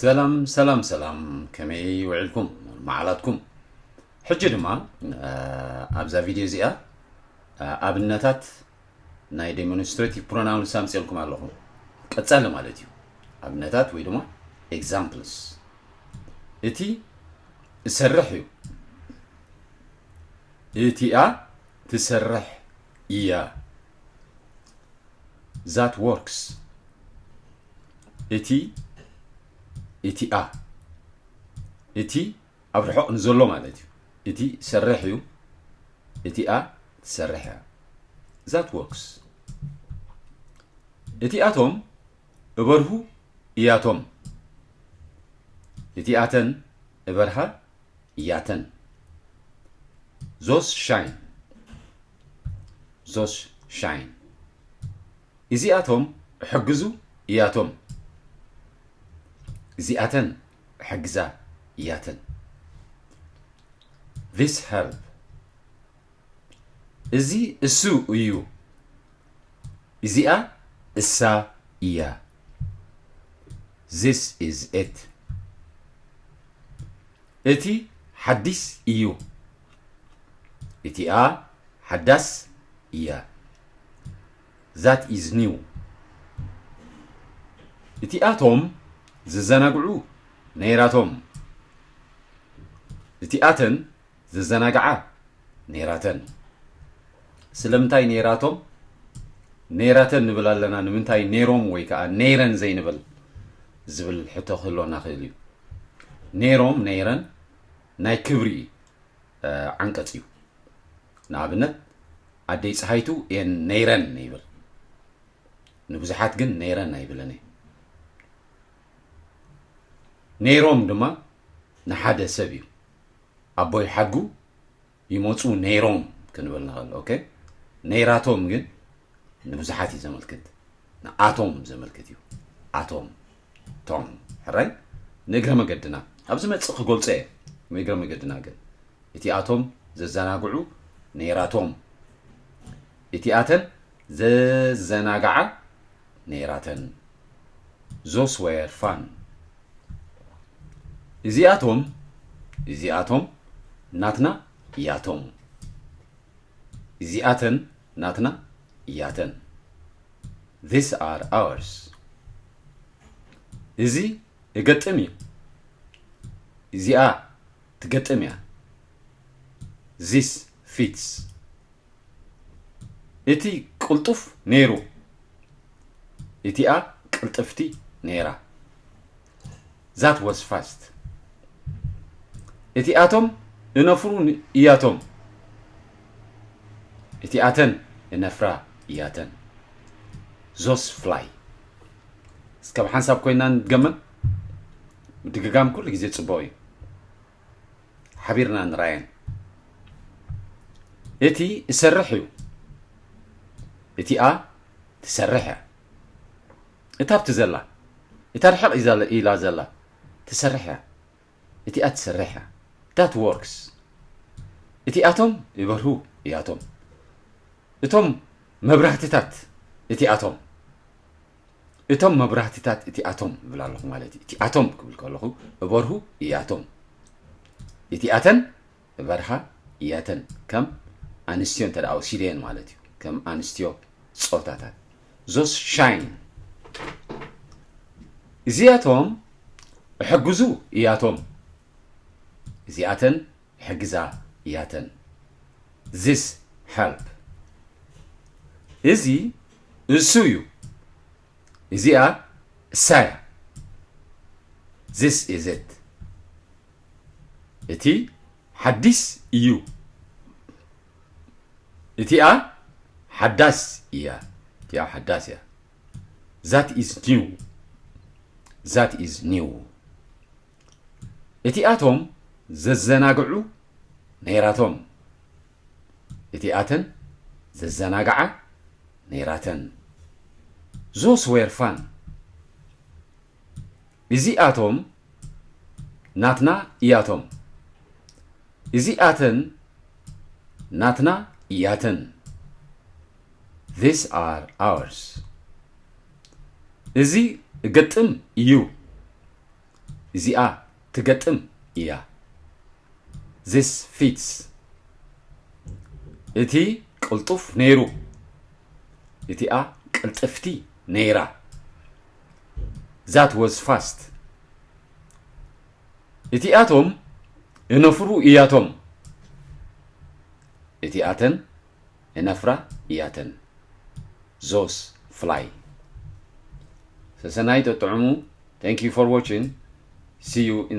ሰላም ሰላም ሰላም፣ ከመይ ውዒልኩም መዓላትኩም? ሕጂ ድማ ኣብዛ ቪድዮ እዚኣ ኣብነታት ናይ ዴሞንስትሬቲቭ ፕሮናውንስ ኣምፅኤልኩም ኣለኹ። ቀፃሊ ማለት እዩ። ኣብነታት ወይ ድማ examples። እቲ እሰርሕ እዩ። እቲኣ ትሰርሕ እያ። That works። እቲ እቲኣ እቲ ኣብ ርሑቕ ንዘሎ ማለት እዩ። እቲ ሰርሕ እዩ። እቲኣ ትሰርሕ እያ። That works። እቲኣቶም እበርሁ እያቶም። እቲኣተን እበርሃ እያተን። Those shine። Those shine። እዚኣቶም እሕግዙ እያቶም። እዚኣተን እሕግዛ እያተን። This help። እዚ እሱ እዩ። እዚኣ እሳ እያ። This is it። እቲ ሓዲስ እዩ። እቲኣ ሓዳስ እያ። That is new። እቲኣቶም ዘዘናግዑ ነይራቶም። እቲኣተን ዘዘናግዓ ነይራተን። ስለምንታይ ነይራቶም? ነይራተን ንብል ኣለና፣ ንምንታይ ነይሮም ወይ ከዓ ነይረን ዘይንብል ዝብል ሕቶ ክህልወና ክእል እዩ። ነይሮም፣ ነይረን ናይ ክብሪ ዓንቀፅ እዩ። ንኣብነት ኣደይ ፀሃይቱ እየን ነይረን ይብል። ንብዙሓት ግን ነይረን ኣይብልን እየ። ነይሮም ድማ ንሓደ ሰብ እዩ። ኣቦይ ሓጉ ይመፁ ነይሮም ክንብል ንኽእል። ኦኬ፣ ነይራቶም ግን ንብዙሓት እዩ ዘመልክት፣ ንኣቶም ዘመልክት እዩ። ኣቶም፣ ቶም። ሕራይ፣ ንእግረ መገድና ኣብ ዝመፅእ ክገልፆ እየ። ንእግረ መገድና ግን እቲኣቶም ዘዘናግዑ ነይራቶም። እቲኣተን ዘዘናግዓ ነይራተን። Those were fun። እዚኣቶም፣ እዚኣቶም ናትና እያቶም። እዚኣተን ናትና እያተን። These are ours። እዚ እገጥም እዩ። እዚኣ ትገጥም እያ። This fits። እቲ ቅልጡፍ ነይሩ። እቲኣ ቅልጥፍቲ ነይራ። That was fast። እቲኣቶም እነፍሩ እያቶም። እቲኣተን እነፍራ እያተን። Those fly። እስከ ብሓንሳብ ኮይና ንድገመን። ምድግጋም ኩሉ ግዜ ፅቡቕ እዩ። ሓቢርና ንራየን። እቲ እሰርሕ እዩ። እቲኣ ትሰርሕ እያ። እታ ኣብቲ ዘላ፣ እታ ርሕቕ ኢላ ዘላ ትሰርሕ እያ። እቲኣ ትሰርሕ እያ። That works። እቲኣቶም ይበርሁ እያቶም። እቶም መብራህትታት እቲኣቶም፣ እቶም መብራህትታት እቲኣቶም ይብል ኣለኹ ማለት እዩ። እቲኣቶም ክብል ከለኹ እበርሁ እያቶም። እቲኣተን እበርሃ እያተን፣ ከም ኣንስትዮ እንተ ደኣ ወሲደየን ማለት እዩ። ከም ኣንስትዮ ጾታታት። Those shine። እዚኣቶም እሕግዙ እያቶም። እዚኣተን እሕግዛ እያተን። This help። እዚ እሱ እዩ። እዚኣ እሳ እያ። This is it። እቲ ሓዲስ እዩ። እቲኣ ሓዳስ እያ። እቲኣ ሓዳስ እያ። That is new። That is new። እቲኣቶም ዘዘናግዑ ነይራቶም። እቲኣተን ዘዘናግዓ ነይራተን። Those were fun። እዚኣቶም ናትና እያቶም። እዚኣተን ናትና እያተን። These are ours። እዚ እገጥም እዩ። እዚኣ ትገጥም እያ። This fits. እቲ ቅልጡፍ ነይሩ። እቲኣ ቅልጥፍቲ ነይራ። That was fast. እቲኣቶም እነፍሩ እያቶም። እቲኣተን እነፍራ እያተን። Those fly. ሰሰናይ ጠጥዕሙ። Thank you for watching. See you in